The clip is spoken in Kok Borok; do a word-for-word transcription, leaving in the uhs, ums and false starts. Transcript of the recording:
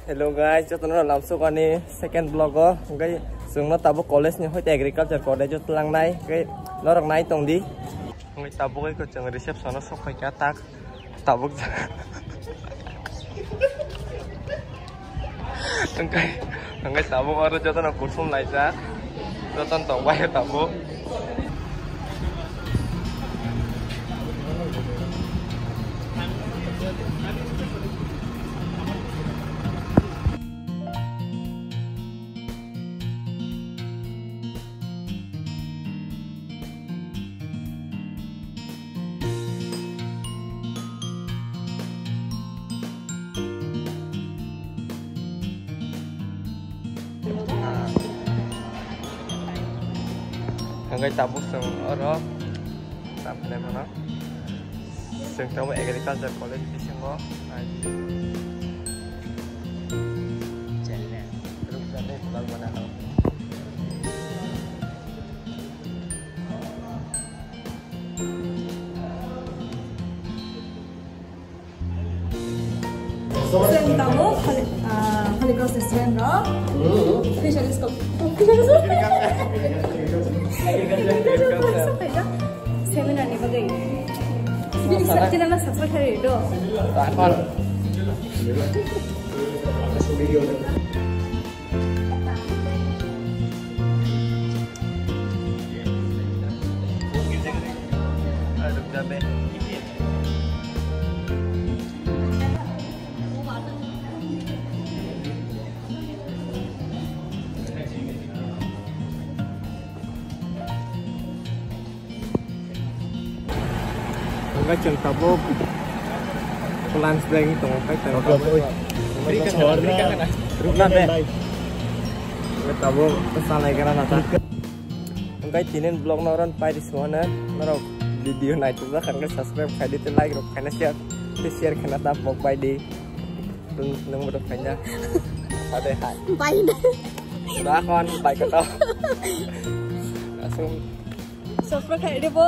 Hello guys, jotono lamsok ani second vlog o. Hwnkhe chwngno tabuk college ni hoite agriculture college o twlangnai. Hwnkhe norok nai tongdi. Hwnkhe tabuk eko chwng reception o sok phaikha tak tabuk. Hwnkhe, hwnkhe tabuk oro jotono kuthum laijak. Jotono tongbai tabuk. Hwnkhe tabuk chwng oro cham khlai mano. Chwng tabuk agriculture college bisingo. Chwng tabuk Holy, ah, Holy Cross ni student rok. Fisheries ko, fisheries ko. Seminar ni bagwi. Bini sa-, channel no subscribe khlai do. Hwnkhe chwng tabuk lunch break wng tongo, khe chwng tabuk. Rukna de. Hwnkhe tabuk chanai gana nata. Hwnkhe tinin vlog no oro pai rwswano, norok video naithokjak hwnkhe subscribe khaidi tei like rok khaina share tei share khaina ta pok bai di. Nwng, nwng bodo khaina. Ade hai. Bai na. Dah kon bai koto. Asum. Subscribe khaidi bo.